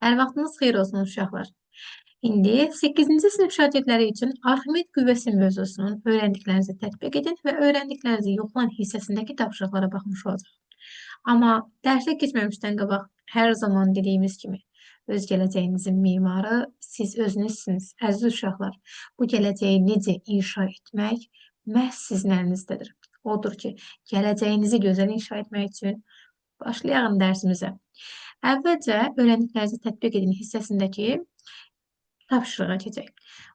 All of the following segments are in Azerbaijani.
Hər vaxtınız xeyir olsun uşaqlar. İndi 8-ci sinif şagirdləri üçün Arximed qüvvəsi mövzusunun öyrəndiklərinizi tətbiq edin və öyrəndiklərinizi yoxlayan hissəsindəki tapşırıqlara baxmış olacaq. Amma dərsə keçməmişdən qabaq hər zaman dediyimiz kimi öz gələcəyinizin memarı siz özünüzsünüz, əziz uşaqlar. Bu gələcəyi necə inşa etmək məhz sizin əlinizdədir. Odur ki, gələcəyinizi gözəl inşa etmək üçün başlayaq dərsimizə. Əvvəlcə öyrəndiklərinizi tətbiq edin hissəsindəki tapşırığa keçək.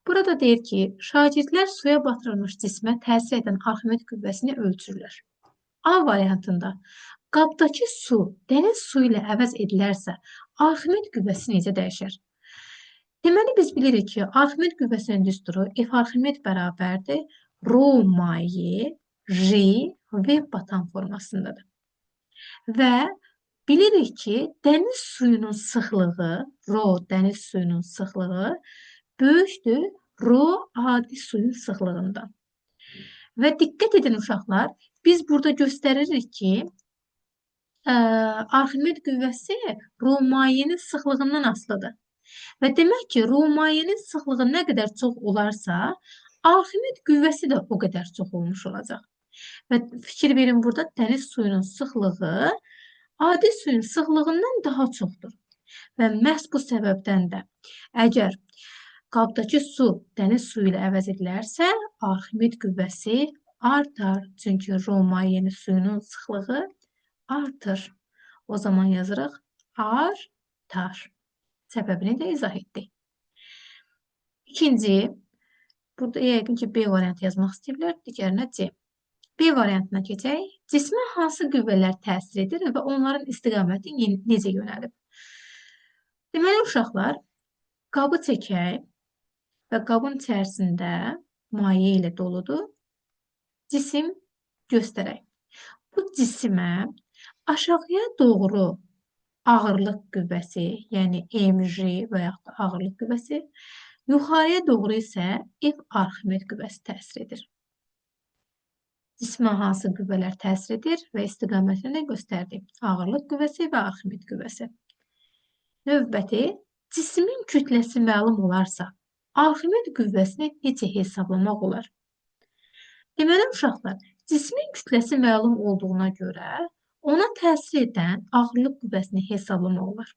Burada deyir ki, şagirdlər suya batırılmış cismə təsir edən Arximed qüvvəsini ölçürlər. A variantında qabdakı su dəniz suyu ilə əvəz edilərsə, Arximed qüvvəsi necə dəyişər? Deməli, biz bilirik ki, Arximed qüvvəsinin düsturu F Arximed bərabərdir rho maye J V batan formasındadır. Və bilirik ki, dəniz suyunun sıxlığı, rho dəniz suyunun sıxlığı böyükdür rho adi suyun sıxlığından. Və diqqət edin uşaqlar, biz burada göstəririk ki, Arximed qüvvəsi rho mayenin sıxlığından asılıdır. Və demək ki, rho mayenin sıxlığı nə qədər çox olarsa, Arximed qüvvəsi də o qədər çox olmuş olacaq. Və fikir verin, burada dəniz suyunun sıxlığı adi suyun sıxlığından daha çoxdur. Və məhz bu səbəbdən də əgər qabdakı su dəniz suyu ilə əvəz edilərsə, Arximed qüvvəsi artar. Çünki rho mayenin suyunun sıxlığı artır. O zaman yazırıq artar. Səbəbini də izah etdik. İkinci, burada yəqin ki, B variantı yazmaq istəyirlər, digərinə C. B variantına keçək. Cismə hansı qüvvələr təsir edir və onların istiqaməti necə yönəlib? Deməli, uşaqlar, qabı çəkək və qabın içərisində maye ilə doludur. Cisim göstərək. Bu cisimə aşağıya doğru ağırlıq qüvvəsi, yəni mg və yaxud da ağırlıq qüvvəsi, yuxarıya doğru isə F Arximed qüvvəsi təsir edir. Cismə hansı qüvvələr təsir edir və istiqamətini də göstərdik. Ağırlıq qüvvəsi və Arximed qüvvəsi. Növbəti, cismin kütləsi məlum olarsa, Arximed qüvvəsini necə hesablamaq olar? Deməli, uşaqlar, cismin kütləsi məlum olduğuna görə ona təsir edən ağırlıq qüvvəsini hesablamaq olar.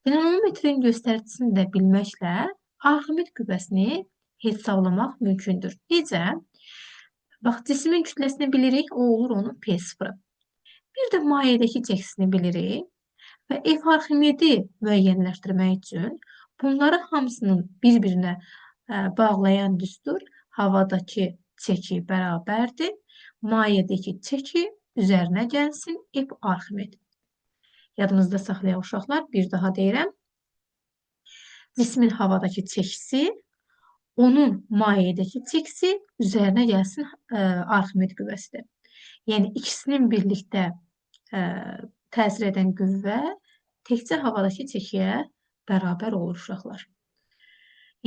Dinamometrin göstəricisini də bilməklə Arximed qüvvəsini hesablamaq mümkündür. Necə? Bax, cismin kütləsini bilirik, o olur onun P0-ı. Bir də mayedəki çəkisini bilirik və F Arximedi müəyyənləşdirmək üçün bunları hamısının bir-birinə bağlayan düstur havadakı çəki bərabərdir. Mayedəki çəki üzərinə gəlsin F Arximed. Yadınızda saxlayaq uşaqlar, bir daha deyirəm. Cismin havadakı çəkisi, onun mayedəki çəkisi üzərinə gəlsin Arximed qüvvəsidir. Yəni, ikisinin birlikdə təsir edən qüvvə təkcə havadakı çəkiyə bərabər olur uşaqlar.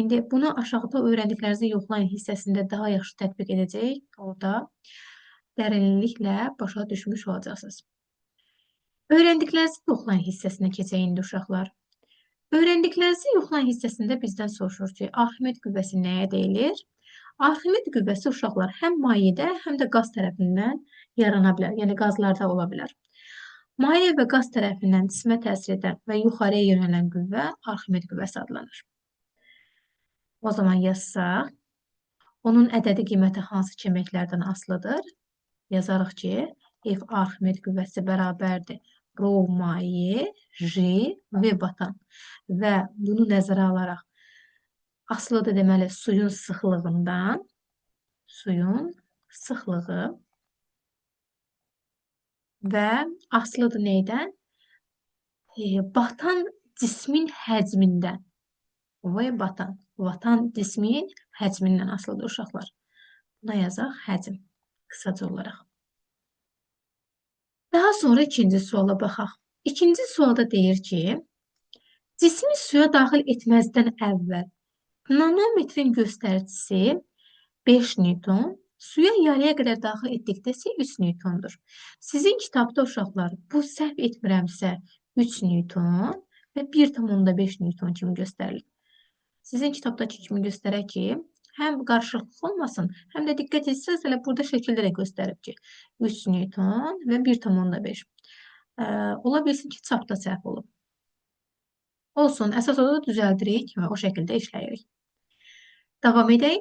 İndi bunu aşağıda öyrəndiklərinizi yoxlayın hissəsində daha yaxşı tətbiq edəcəyik. Orada dərinliklə başa düşmüş olacaqsınız. Öyrəndiklərinizi yoxlayın hissəsinə keçək indi uşaqlar. Öyrəndiklərinizi yoxlayın hissəsində bizdən soruşur ki, Arximed qüvvəsi nəyə deyilir? Arximed qüvvəsi uşaqlar həm mayedə, həm də qaz tərəfindən yarana bilər, yəni qazlarda ola bilər. Maye və qaz tərəfindən cismə təsir edən və yuxarıya yönələn qüvvə Arximed qüvvəsi adlanır. O zaman yazsaq, onun ədədi qiyməti hansı kəməklərdən asılıdır? Yazarıq ki, F Arximed qüvvəsi bərabərdir rho maye J V batan və bunu nəzərə alaraq asılıdır deməli suyun sıxlığından, suyun sıxlığı və asılıdır neydən? Batan cismin həcmindən. V batan, batan cismin həcmindən asılıdır uşaqlar. Buna yazaq həcm qısaca olaraq. Daha sonra ikinci suala baxaq. İkinci sualda deyir ki, cismi suya daxil etməzdən əvvəl nanometrin göstəricisi 5 Newton, suya yarıya qədər daxil etdikdə isə 3 Newtondur. Sizin kitabda uşaqlar, bu səhv etmirəmsə 3 Newton və 1,5 Newton kimi göstərilir. Sizin kitabdakı kimi göstərək ki, həm qarışıqlıq olmasın, həm də diqqət etsəniz, elə burada şəkildə də göstərib ki, 3 Newton və 1,5. Ola bilsin ki, çapda səhv olub. Olsun, əsas odur düzəldirik və o şəkildə işləyirik. Davam edək.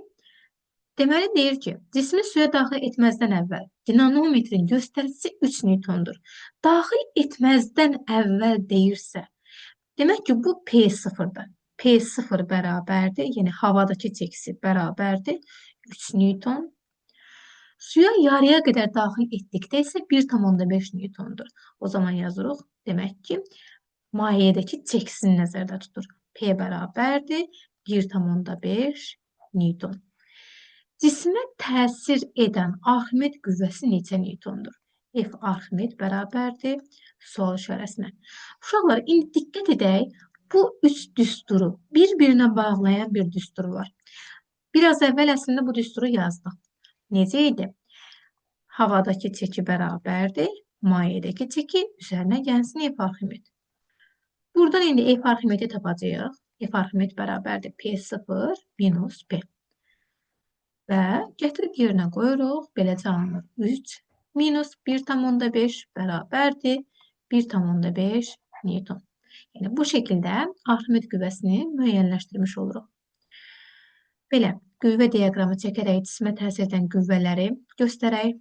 Deməli, deyir ki, cismi suya daxil etməzdən əvvəl dinamometrin göstəricisi 3 Newtondur. Daxil etməzdən əvvəl deyirsə, demək ki, bu P0-dır. P0 bərabərdir, yəni havadakı çəkisi bərabərdir 3 Newton. Suya yarıya qədər daxil etdikdə isə 1,5 Newtondur. O zaman yazırıq, demək ki, mayedəki çəkisini nəzərdə tutur. P bərabərdir 1,5 Newton. Cismə təsir edən Arximed qüvvəsi neçə Newtondur? F Arximed bərabərdir sual işarəsinə. Uşaqlar, indi diqqət edək, bu üç düsturu bir-birinə bağlayan bir düstur var. Biraz əvvəl əslində bu düsturu yazdıq. Necə idi? Havadakı çəki bərabərdir, mayedəki çəki üzərinə gəlsin F Arximed. Buradan indi F Arximedi tapacağıq. F Arximed bərabərdir P0 minus P. Və gətirib yerinə qoyuruq. Beləcə alınır 3 minus 1,5 bərabərdir 1,5 Newton. Yəni bu şəkildə Arximed qüvvəsini müəyyənləşdirmiş oluruq. Belə, qüvvə diaqramı çəkərək cismə təsir edən qüvvələri göstərək.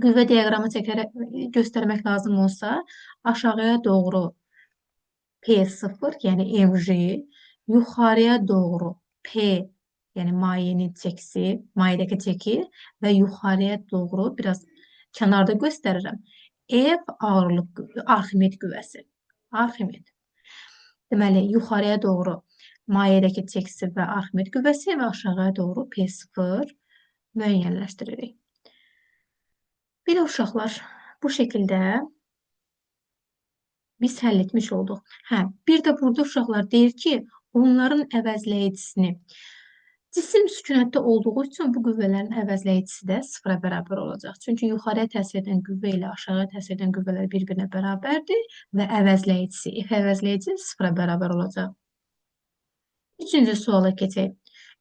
Qüvvə diaqramı çəkərək göstərmək lazım olsa, aşağıya doğru P0, yəni mg, yuxarıya doğru P, yəni mayenin çəkisi, mayedəki çəki və yuxarıya doğru biraz kənarda göstərirəm. F ağırlıq Arximed qüvvəsi. Arximed. Deməli, yuxarıya doğru mayedəki çəkisi və Arximed qüvvəsi və aşağıya doğru P0 müəyyənləşdiririk. Belə uşaqlar, bu şəkildə biz həll etmiş olduq. Hə, bir də burada uşaqlar deyir ki, onların əvəzləyicisini cisim sükunətdə olduğu üçün bu qüvvələrin əvəzləyicisi də sıfıra bərabər olacaq. Çünki yuxarıya təsir edən qüvvə ilə aşağıya təsir edən qüvvələr bir-birinə bərabərdir və əvəzləyicisi, F əvəzləyici sıfıra bərabər olacaq. Üçüncü suala keçək.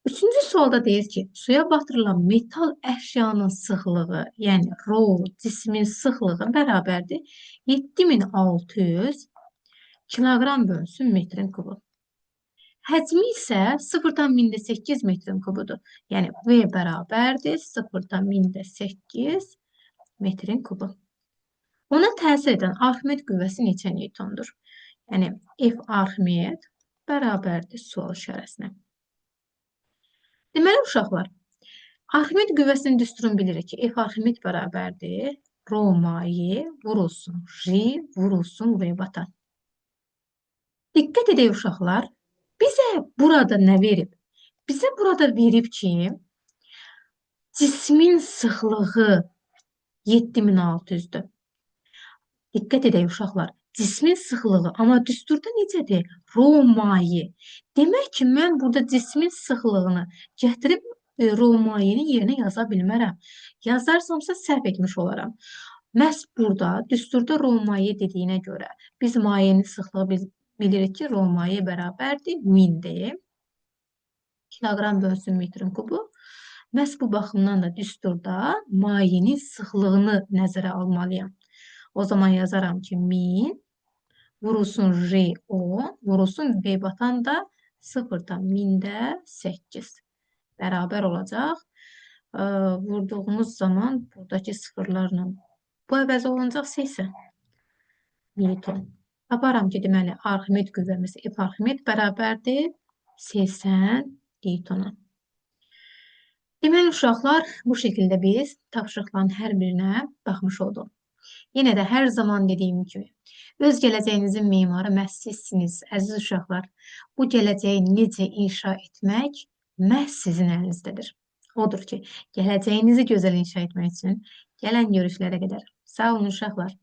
Üçüncü sualda deyir ki, suya batırılan metal əşyanın sıxlığı, yəni rho cismin sıxlığı bərabərdir 7600 kiloqram bölünsün metrin kubu. Həcmi isə 0,8 metrin kubudur. Yəni V bərabərdir 0,8 metrin kubu. Ona təsir edən Arximed qüvvəsi neçə Newtondur? Yəni F Arximed bərabərdir sual işarəsinə. Deməli uşaqlar, Arximed qüvvəsinin düsturunu bilirik ki, F Arximed bərabərdir rho maye vurulsun J vurulsun V batan. Diqqət edək uşaqlar, bizə burada nə verib? Bizə burada verib ki, cismin sıxlığı 7600-dür. Diqqət edək uşaqlar, cismin sıxlığı, amma düsturda necədir? Rho maye. Demək ki, mən burada cismin sıxlığını gətirib rho mayenin yerinə yaza bilmərəm. Yazarsamsa səhv etmiş olaram. Məhz burada düsturda rho maye dediyinə görə biz mayenin sıxlığı biz bilirik ki, rho maye bərabərdir 1000-dir. Kiloqram bölünsün metrin kubu. Məhz bu baxımdan da düsturda mayenin sıxlığını nəzərə almalıyam. O zaman yazaram ki, 1000 vurulsun J 10, vurulsun V batan da 0,8 bərabər olacaq. Vurduğumuz zaman buradakı sıfırlarla bu əvəz olunacaq 80 Newton. Taparam ki, deməli, Arximed qüvvəmiz F Arximed bərabərdir 80 Newtona. Deməli, uşaqlar, bu şəkildə biz tapşırıqların hər birinə baxmış olduq. Yenə də hər zaman dediyim kimi, öz gələcəyinizin memarı məhz sizsiniz, əziz uşaqlar. Bu gələcəyi necə inşa etmək məhz sizin əlinizdədir. Odur ki, gələcəyinizi gözəl inşa etmək üçün gələn görüşlərə qədər. Sağ olun uşaqlar.